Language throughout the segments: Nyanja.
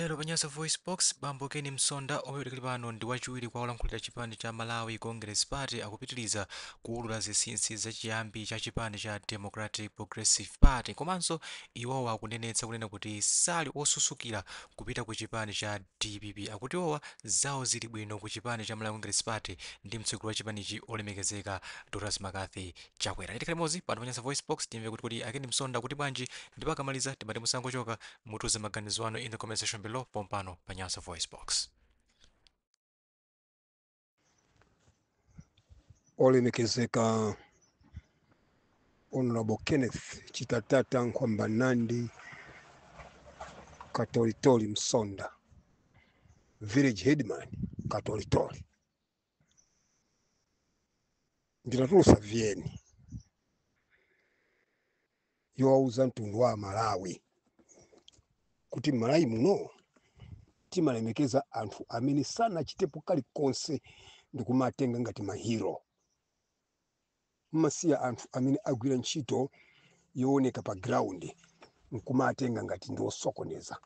Lero pa Nyasa VoiceBox, bambo Ken Msonda, omwe pakali pano ndi wachiwiri kwa olankhulira chipani cha Malawi Congress Party, akupitiriza kuwulula zinsinsi za chiyambi cha chipani cha Democratic Progressive Party, komanso iwowa akunenetsa kunena kuti sali osusukira kupita ku chipani cha DPP. Akuti iwowa zawo zili bwino ku chipani cha Malawi Congress Party ndi mtsogoleri wa chipanichi, olemekezeka Dr McCarthy Chakwera. Tikhale limodzi pano pa Nyasa VoiceBox, timve kuti kodi a Ken Msonda kuti bwanji, ndipo akamaliza timati musangochoka, mutuze maganizo anu in the comment section below pompano pa Nyasa VoiceBox. Olemekezeka Honorable Kenneth Chitatata Nkhwambanandi Katolitoli Msonda, village headman Katolitoli, ndinatulusa VN yowauza mtundu wa Malawi kuti Malawi muno timalemekeza anthu amene sanachitepo kalikonse ndikumatenga ngati ma hero. Mmasiya anthu amene agwira ntchito yooneka pa ground nkumatenga ngati ndi osokoneza,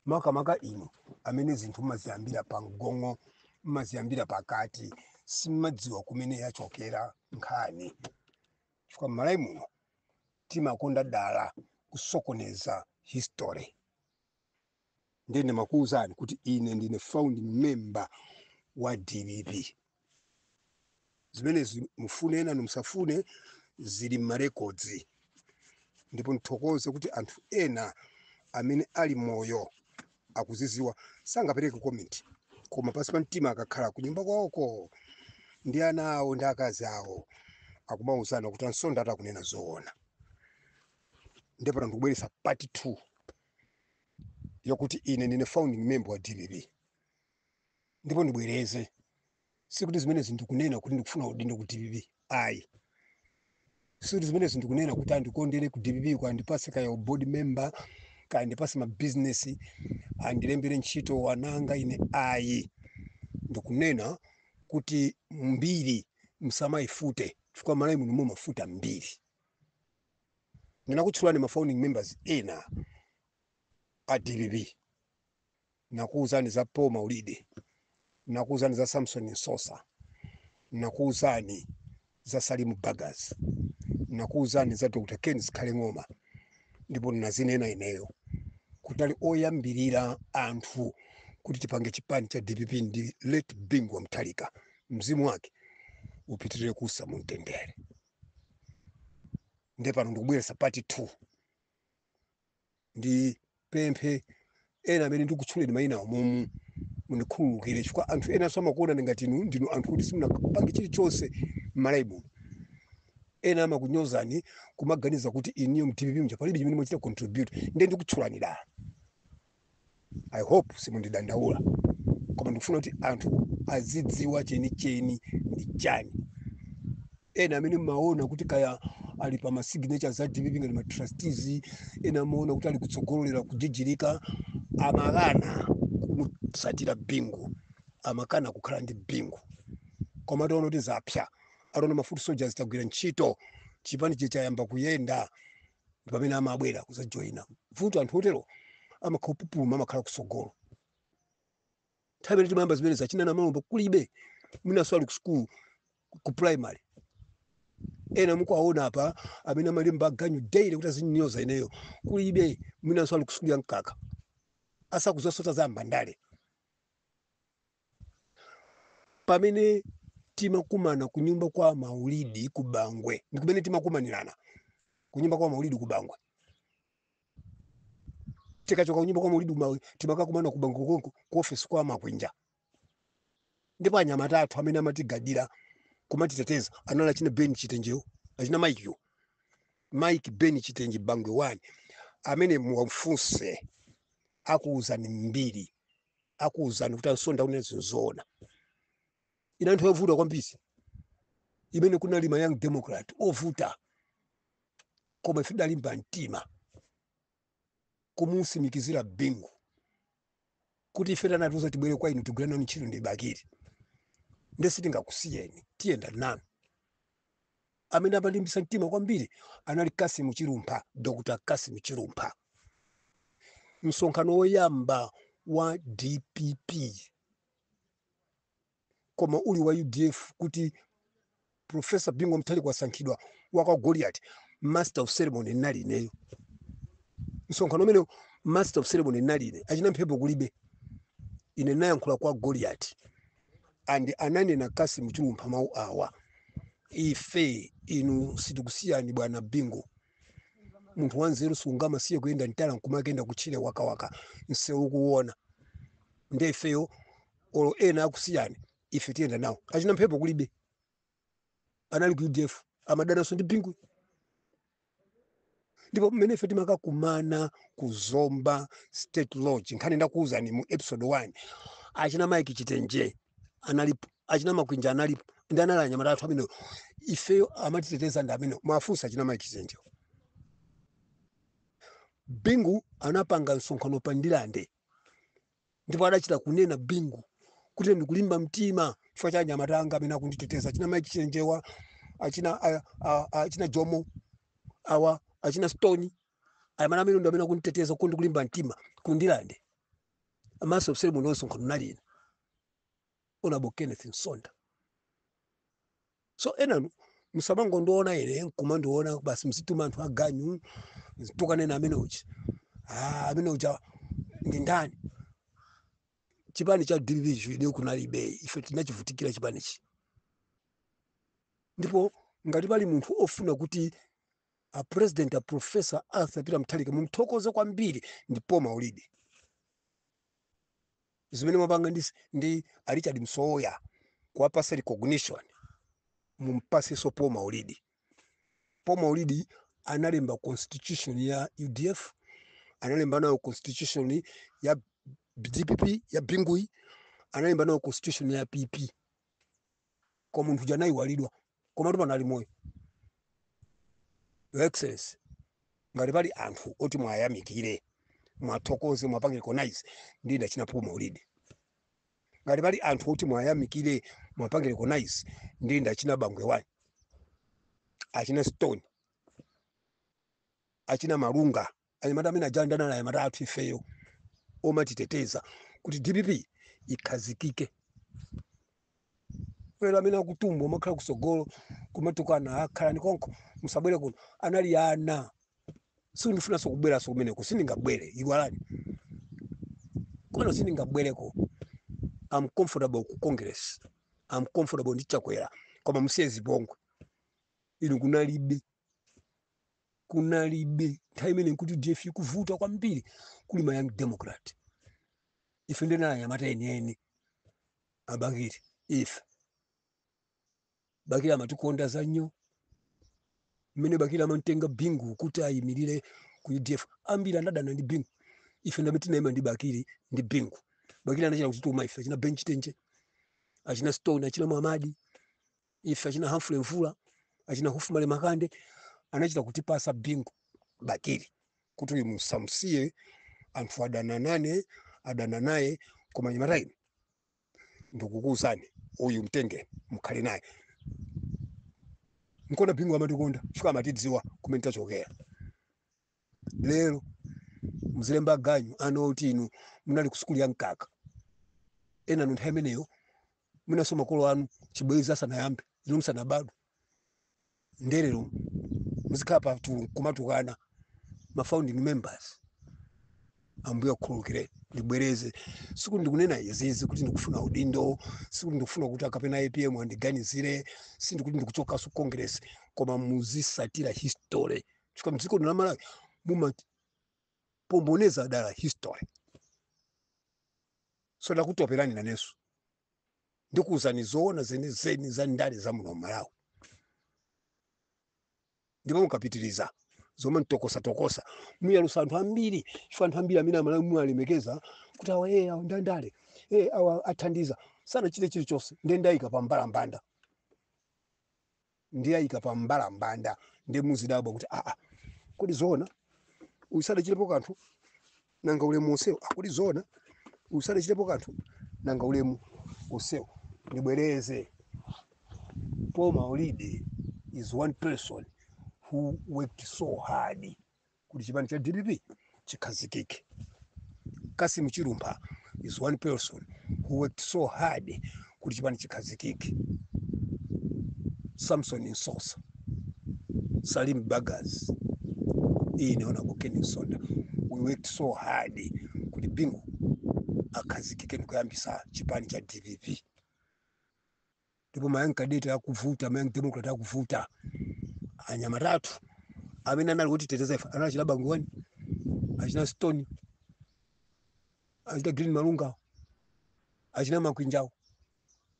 makamaka inu amene zinthu mmaziyambira pa mgong'o, mmaziyambira pakati, simmadziwa kumene yachokera nkhani, chifukwa m'Malawi muno timakonda dala kusokoneza history. Ndiye ndimakuwuzani kuti ine ndine founding member wa DPP. Zimenezi mufune ena musafune, zili m'ma records. Ndipo ndithokoze kuti anthu ena amene ali moyo akuziziwa, sangapereke comment, koma pasi pa mtima akakhala kunyumba kwawoko ndi ana awo ndi akazi awo akumauzana kuti Ansonda atakunena zoona. Ndipo ndikubweretsa part 2 yokuti ine ndine founding member wa DPP. Ndipo ndibwereze, sikuti zimenezi ndikunena kuti ndikufuna udindo ku DPP, ayi. Sikuti zimenezi ndikunena kuti andikondere ku DPP, ku andipase kaya board member, kaya andipase ma business, andilembere ntchito ananga ine, ayi. Ndikunena kuti mbiri msamayifute, chifukwa Malawi muno mumafuta mbiri. Ndinakutchulani ma founding members ena a DPP. Nakuwuzani za Paul Maulidi, nakuwuzani za Samson Msosa, nakuwuzani za Salimu Bagas, nakuwuzani za Dr Ken Zikhale Ng'oma. Ndipo ndinazinena ineyo kuti ali oyambirira anthu kuti tipange chipani cha DPP ndi late Bingu wa Mutharika, mzimu wake upitirire kusa mu mtendere. Ndiye pano ndikubweretsa part 2. Ndipemphe ena amene ndikutchuleni mayina awo mundikhululukire, chifukwa anthu ena amakuona ngati inu ndinu anthu kuti simunapange chilichonse m'Malawi muno. Ena amakunyozani kumaganiza kuti iniyo mu DPP muja palibe chimene mwachita contribute. Ndiye ndikutchulani dala. I hope simundidandaula, koma ndikufuna kuti anthu azidziwa chenicheni ndi chani. Ena amene mmaona kuti kaya ali pa ma signatures a DPP ngati ma trustees, ena amaona kuti ali kutsogolera kujijirika, amakana kumutsatira Bingu, amakana kukhala ndi Bingu. Koma ataona kuti zapsa, ataona ma foot soldiers tagwira ntchito, chipani chayamba kuyenda, ndi pamene amabwera kuzajoyina. Vuto anthu otero amakhala kupupuluma, amakhala kutsogolo. Nthawi imene timayamba zimene zachinana malombo kulibe, mwinanso ali ku school ku primary. Ena mukuwaona apa amene amalemba ganyu daily kuti azinyoza ineyo kulibe, mwinanso ali ku sukulu ya mkaka, asakuzasota za mbandale. Pamene timakumana kunyumba kwa Maulidi ku Bangwe, ndi kumene timakumanirana kunyumba kwa Maulidi ku Bangwe. Tikachoka kunyumba kwa Maulidi timakakumana ku Bangwe konko ku office kwa Makwinja. Ndipo anyamata athu amene amatigadira kumatiteteza anali achina Ben Chitenjewo, achina Mike yo, Mike Ben Chitenje Bangwe 1, amene muwafunse akuwuzani mbiri, akuwuzani kuti Ansonda unena zoona. Ina anthu ovuta kwambiri imene kunali ma Young Democrat ovuta, koma ife tidalimba mtima kumusimikizira Bingu kuti ife tanatiuza tibwere kwa inu tigwire nanu ntchito ndi Bakili, nde sitingakusiyeni, tiyenda nanu. Amene amalimbisa mtima kwambiri anali Kasimu Chilumpha, Dr Kasimu Chilumpha. Msonkhano woyamba wa DPP koma uli wa UDF, kuti Professor Bingu Mutharika wasankhidwa waka Goliath, master of ceremony nali ineyo. Msonkhano umene master of ceremony nali ine, achina mphepo kulibe. Ine nayankhula kwa Goliath and ananena Kasim Chilumpha mawu awa: "Ife inu sitikusiyani, bwana Bingu. Munthu wanzeru sungamasiye kuyenda mtala nkumakenda kutchire wakawaka msewu kuona. Nde ifeyo olo ena akusiyani, ife tiyenda nawo." Achina mphepo kulibe, anali ku UDF, amadananso ndi Bingu. Ndipo mmene ife timakakumana ku Zomba State Lodge, nkhani ndakuwuzani mu episode 1, achina Mike Chitenje analipo, achina Makwinja analipo, ndi anali anyamata athu amene ifeyo amatiteteza ndi amene mafunsa achina Mike Chitenje. Bingu anapanga msonkhano pa Ndilande, ndipo adachita kunena Bingu kuti ndikulimba mtima chifukwa cha anyamata anga amene akunditeteza, achina Mike Chitenjewa, achina achina Jomo awa, achina Stone, anyamata amene ndo amene akunditeteza, kuti ndikulimba mtima. Kundilande master of ceremony msonkhano nalina Honorable Kenneth Msonda. So enanu musamangondiona ine nkumandiona basi, mzituma anthu aganyu tukanena amene uja, ah, amene uja ndi ndani? Chipani cha DPP chide kunalibe, ife tinachivutikira chipanichi. Ndipo ngati pali munthu ofuna kuti a President, a Professor Arthur Peter Mutharika mumthokoze kwambiri, ndi Paul Maulidi. Zimene mwapanga ndi a Richard Msowoya kuwapasa recognition, mumpasenso Paul Maulidi. Paul Maulidi analemba constitution ya UDF, analemba nayo constitution ya DPP ya Bingui, analemba nayo constitution ya PP. Koma munthu uja anayiwalidwa, koma panali moyo. Your Excellency, ngati pali anthu oti mwayamikire, mwathokoze, mwapange recognize, ndi ndachina Paul Maulidi. Ngati pali anthu oti mwayamikire, mwapange recognize, ndi ndachina Bangwe 1, achina Stone, achina Malunga, anyamata amene aja ndanali anyamata athu ifeyo omatiteteza kuti DPP ikhazikike. Lero amene akutumbwa amakhala kusogolo kumatukana, akhalani konko, musabwere kuno, anali ana. Sindifunanso kubweranso kumeneko, sindingabwere, iwalani kumene, sindingabwereko. I'm comfortable ku Congress, I'm comfortable ndi Chakwera, koma musiye zipongwe inu. Kunalibe, kunalibe nthawi imene nkuti UDF ikuvuta kwambiri, kuli ma Young Democrat. Ife ndinali anyamata enieni abakiri. Ife Bakiri amatikonda za nnyo. Mmene Bakiri amamtenga Bingu kuti ayimirire ku UDF, ambiri anadana ndi Bingu. Ife ndamene tinayima ndi Bakiri ndi Bingu. Bakiri anachita kutituma ife, achina Bench Tenje, achina Stone, achina Muhamadi, ife achina Humphrey Mvula, achina Hufumale Makande, anachita kutipasa Bingu Bakiri kuti uyu musamsiye. Anthu adana nane, adana naye, koma nyamata ine ndikukuwuzani, uyu mtenge mukhale naye. Nkona Bingu amatikonda chifukwa amatidziwa kumene tachokera. Lero muzilemba ganyu ana oti inu munali ku sukulu ya mkaka, ena anu nthawi imeneyo mwinaso makolo anu chibwezi asanayambe, inu musanabadwe. Ndelero muzikhala pa kumatukana ma founding members. Ambuye akhululukire. Ndibwereze, sikuti ndikunena izizi kuti ndikufuna udindo, sikuti ndikufuna kuti akapena APM andiganizire, sindikuti ndikuchokanso Congress, koma muzisatira history chifukwa mdziko lino la Malawi mumapomboneza dala history. So ndakutoperani nanenso, ndikuwuzani zoona zenizeni za ndale za muno Malawi. Ndipo mukapitiriza zomwe mtokosatokosa, muyalusa anthu ambiri, chifukwa anthu ambiri amene Amalawi muwalemekeza kuti awa awa ndandale, awa athandiza, sanachite chilichonse. Ndiye ndayika pa mbalambanda, ndiye ayika pa mbalambanda, ndiye muzidabwa kuti aa, kodi zoona uyu sadachitepo kanthu, nanga ulemu onsewo? Ah, kodi zoona uyu sadachitepo kanthu, nanga ulemu onsewo? Ndibwereze, Paul Maulidi is one person who worked so hard kuti chipani cha DPP chikhazikike. Kasim Chilumpha is one person who worked so hard kuti chipani chikhazikike. Samson Nsosa, Salim Bagas, ine Honorable Ken Msonda, we worked so hard kuti Bingu akhazikike ndikuyambisa chipani cha DPP. Ndipo ma young cadet akuvuta, ma young democrat akuvuta, anyamatatu amene anali kuti teteza ife anali achina Bangwani, achina Stone, achina Green Malunga, achina Makwinjawo.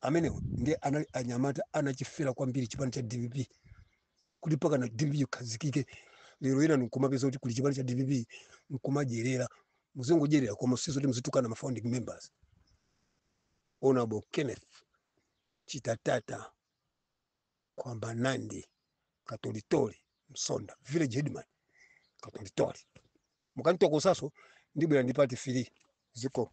Amenewo ndiye anali anyamata anachifera kwambiri chipani cha DPP kuti paka na DPP ikhazikike. Lero ina nkumapeza kuti kuli chipani cha DPP nkumadyerera, muzingodyerera koma sizoti muzitukana ma founding members. Honorable Kenneth Chitatata Kwamba Nandi Katolitoli Msonda, village headman Katolitoli, mukanditokosaso ndibwera ndi part 3 ziko.